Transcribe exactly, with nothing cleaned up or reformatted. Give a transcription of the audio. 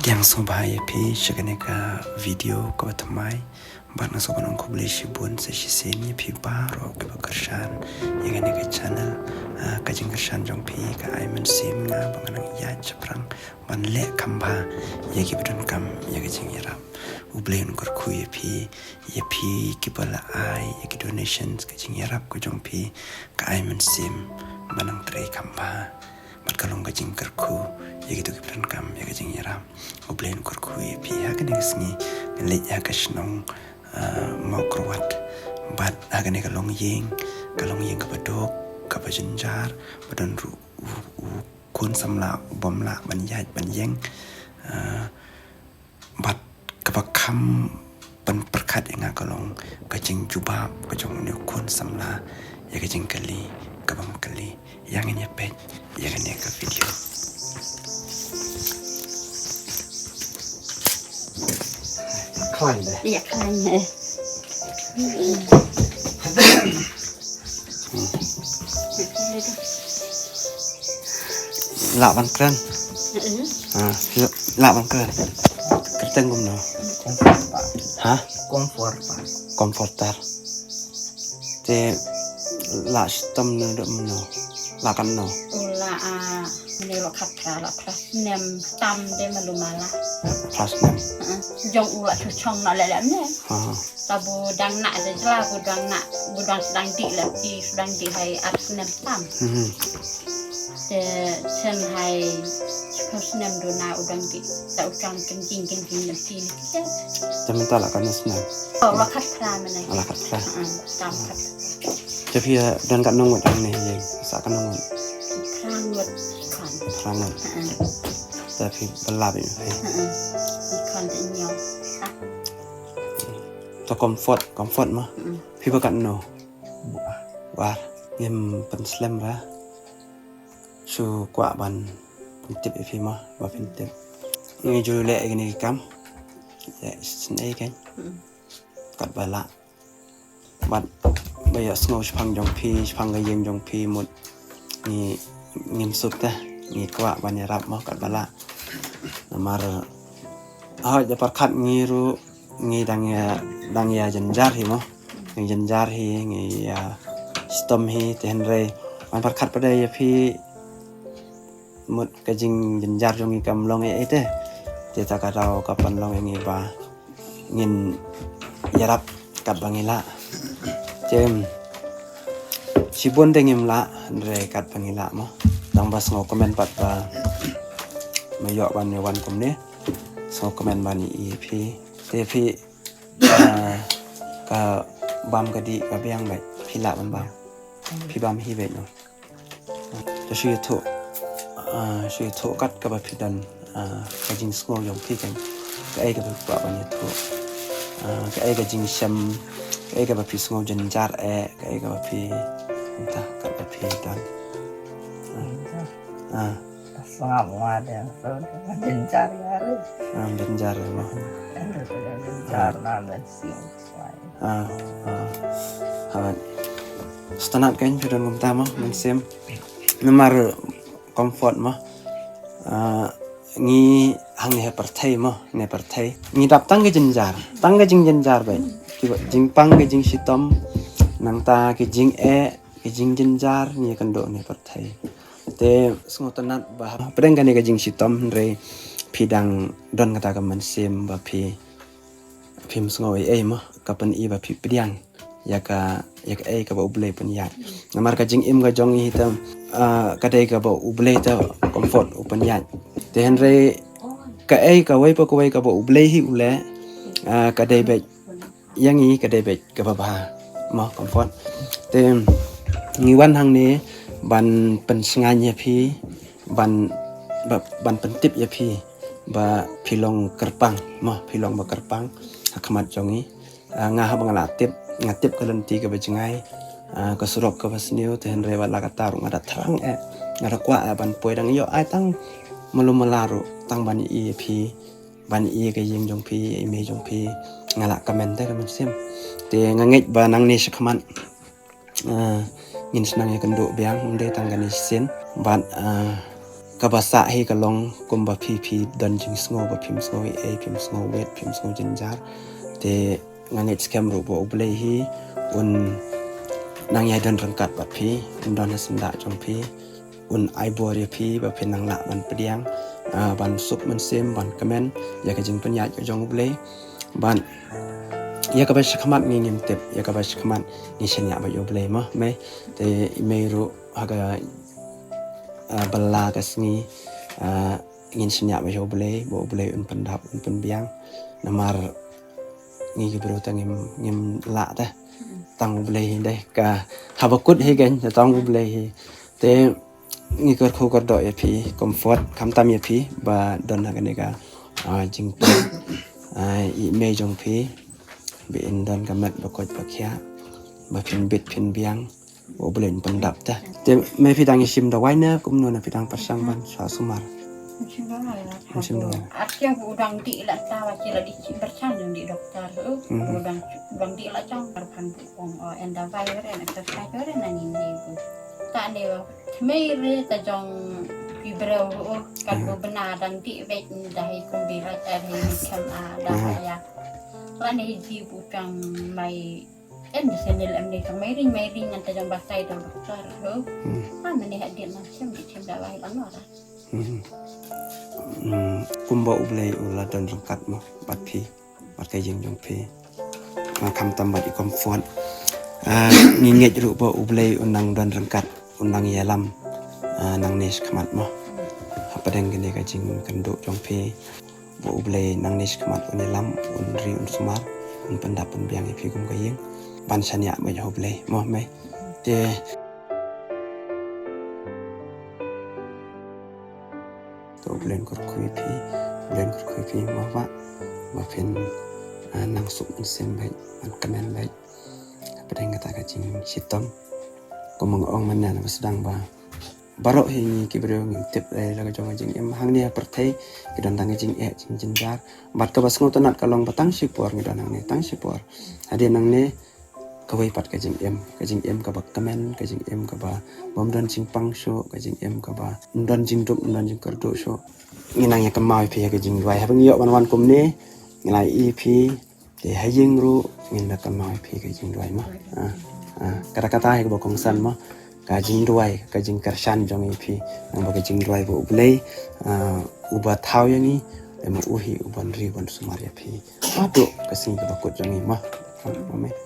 Ki ïa sngewbha ïa phi sha kane ka video kaba thymmai. Bad nga sngewbha ban ong khublei shibun sa shisien ïa phi baroh kiba kyrshan ïa kane ka channel, ah, ka jingkyrshan jong phi ka ai mynsiem nga ba ngan nang ïaid shaphrang ban leh kham bha ïa kiba donkam ïa ka jingïarap. U Blei un kyrkhu ïa phi, ïa phi kiba la ai ïa ki donations, ka jingïarap ka jong phi ka ai mynsiem ban nang trei kham bha. Bad ka long ka jingkyrkhu ïa kito kiba donkam ïa ka jingïarap. U Blei un kyrkhu ïa phi. Ha kane ka sngi nga leit ha ka shnong, ah, Mawkyrwat. Bad ha kane ka longïing, ka longïing kaba duk, kaba jynjar, ba don ruh u, u khun samla u bym lah ban ïaid ban ïeng. Ah, bad kaba kham pynpyrkhat ïa nga ka long ka jingjubab ka jong une u khun samla ïa ka jingkylli kaba nga kylli. Ïa ngin ïa peit ïa kane ka video. Khlaiñ de. Ïa khlaiñ de. Lah ban kren. Mm-mm. Ah, lah ban kren. Kyrteng kumno? Comfort pa. Ha? Comfort pa. Comforter. Te lah shitom ne da mano? Lah katno? U lah, ah, ne lah khatphra, lah phra snem tam de malu mala. Phra snem. Ah, jong u lah chu chong na leh leh ne. Ah. Ta bu dang nah de jla, bu dang nah, bu dang sdang dih leh, ti sdang dih hai ar snem tam. Mhm. Te chen hai shiphew snem duna u dang dih, ta u chang kynjing kynjing na ti ne. Te mynta lah katno snem? Oh, lah khatphra mynne. Ah, lah khatphra. Ah, tam khatphra. Te phi, eh, don katno ngut hangne ïing? Sah katno ngut? Phra ngut khon. Phra ngut. Ah. Te phi bylla beit phi? Ah. Khon te ñiew. Sah. To Comfort, Comfort mo. Mm. Phi ba katno? Bar. Ngim pynslem ra. Shu kwah ban pyntip ïa phi mo, ba phin tip. Ngi ju leh ïa kine ki kam. Leh shisien ei kein. Mm. Katba lah. Bad ba ïohsngew shaphang jong phi, shaphang ka ïing jong phi mut ngi, ngim suk te, ngi kwah ban ïarap mo katba lah. Namar hooid da pyrkhat ngi ruh ngi dang ïa, dang ïa jynjar hi mo. Ngi jynjar hi, ngi ïa shitom hi, te hynrei ban pyrkhat pat de ïa phi mut ka jingjynjar jong ngi kam long ei ei te. Te ta ka daw ka pynlong ïa ngi ba ngin ïarap katba ngi lah. Te shibun te ngim lah, hynrei katba ngi lah mo. Tang ba sngewkmen pat ba me ïoh ban ïa wan kumne. Sngewkmen ban ïa phi. Te phi, ah, ka bam ka dih ka biang beit. Phi lah ban bam. Phi bam hi beit no. Te shu ïathuh, ah, shu ïathuh kat kaba phi don, ah, ka jingsngew jong phi kan. Kaei kaba phi kwah ban ïathuh. Ah, kaei ka jingshem, kaei kaba phi sngew jynjar eh, kaei kaba phi, mynta kaba phi don. Ah. Ah. Sngap nga de, so, jynjar ïa ri. Ah, jynjar ïa mo. Jynjar na mynsiem. Ah, ah. Haba sngewtynnat kein phi don kumta mo, mynsiem. Namar Comfort mo. Ah, ngi hangne ha pyrthei mo, ne pyrthei. Ngi dap tang ka jynjar, tang ka jingjynjar beit. Kiba jingpang ka jingshitom, nangta ka jingeh, ka jingjynjar, ngi ïakynduh ne pyrthei. Te sngewtynnat ba hapdeng kane ka jingshitom hynrei phi dang don kata ka mynsiem ba phi, phim sngew ei ei mo, ka pyni ba phi pdiang ïa ka, ïa kaei kaba U Blei pynïaid. Namar ka jingim ka jong ngi hi te, ah, ka dei kaba U Blei te Comfort u pynïaid. Te hynrei kaei kawei pa kawei kaba U Blei hi u leh, ah, ka dei beit ïa ngi ka dei beit kaba bha mo, Comfort. Te ngi wan hangne ban pynsngew ïa phi, ban, ba, ban pyntip ïa phi ba phi long kyrpang mo, phi long ba kyrpang ha khmat jong ngi. Ah, nga haba nga la tip, nga tip ka lynti kaba jngai, ah, ka surok kaba sniew, te hynrei wat la katta ruh nga da thrang eh, nga da kwah eh ban poi, dang ïoh ai tang malu mala ruh tang ban ïohi ïa phi. Ban ïohi ka ïing jong phi, i mei jong phi, nga la kmen te ka mynsiem. Te nga ngeit ba nangne shakhmat, ah, ngin sa nang ïakynduh biang, ym dei tang kane shisien. Bad, ah, Kaba sah hi ka long kumba phi phi don jingsngew ba phim sngew ei ei, phim sngew wet, phim sngew jynjar. Te nga ngeit skhem ruh ba U Blei hi un nang ïai don ryngkat bad phi, un don ha syndah jong phi, un ai bor ïa phi ba phin nang lah ban pdiang, ah, ban suk mynsiem, ban kmen ïa ka jingpynïaid ka jong U Blei. Ban ïa kaba shakhmat ngi ngim tip, ïa kaba shakhmat ngi shaniah bad U Blei mo, mei. Te i mei ruh ha ka, ah, bylla ka sngi, ah, ngin shaniah bad U Blei, ba U Blei un pyndap, un pynbiang. Namar ngi ki briew te ngim, ngim lah te. Tang U Blei hi dei, ka haba kut hi kein, tang U Blei hi. Te ngi kyrkhu kyrdoh ïa phi, comfort, khamtam ïa phi ba don ha kane ka, ah, jingpang, ah, i mei jong phi, ba in don ka met ba koit ba khiah, ba phin bit phin biang, U Blei un pyndap te. Te mei phi dang ïashim dawai ne kumno, ne phi dang pyrshang ban sha sumar? Ym shim dawai la. Ym shim dawai. Ar tiang u dang dih la, ta wa ki la dih, ki pyrshang dang dih doktor. Hmm. U dang, u dang dih la, chang ar phan bu ong, oh, en dawai re, en exercise re, na ni ni bu. Ta ne wa mei re ta jong ki briew, oh, kan bu bna dang dih bek ni, da hi kum bi ra, eh, hi kem a da ya. La ne hi ji bu chang mai. Em di senil em di tang mei ring, mei ring ngan ta jong batai dong doktor ho. Hmm. Ah, mane ha dien na sem di sem dawai ban ora. Hmm. Hmm. Kumba U Blei u la don ryngkat mo bad phi, bad ka ïing jong phi. Nga khamtam bad i comfort. Ah, ngi ngeit ruh ba U Blei un nang don ryngkat, un nang ïalam, ah, nangne shakhmat mo. Hapdeng kane ka jingkynduh jong phi. Ba U Blei nangne shakhmat un ïalam, un ri, un sumar, un pyndap, un biang ïa phi kum ka ïing. Ban shaniah bad U Blei mo, mei. Te to U Blei un kyrkhu ïa phi, U Blei un kyrkhu ïa phi mo, ba, ba phin, ah, nang suk mynsiem bad, ban kmen bad. Hapdeng kata ka jingshitom. Kumba nga ong mynne na ba sdang ba baroh hi ngi ki briew ngim tip ei ei la ka jong ka jingim. Hangne ha pyrthei ki don tang ka jingeh, jingjynjar. Bad kaba sngewtynnat ka long ba tang shipor ngi don hangne, tang shipor. Hadien nangne kawei pat ka jingim, ka jingim kaba kmen, ka jingim kaba bym don jingpang shuh, ka jingim kaba ym don jingdup, ym don jingkyrduh shuh. Ngi nang ïa kynmaw ïa phi ha ka jingduwai. Haba ngi ïoh ban wan kumne, ngi la ïohi ïa phi, te ha ïing ruh ngin da kynmaw ïa phi ka jingduwai mo. Ah, ah, kata kata hi kaba kongsan mo. Ka jingduwai, ka jingkyrshan jong ngi ïa phi. Nang ba ka jingduwai ba U Blei, ah, uba thaw ïa ngi, te mo u hi uban ri, uban sumar ïa phi. Haduh ka sngi kaba kut jong ngi mo. Amen.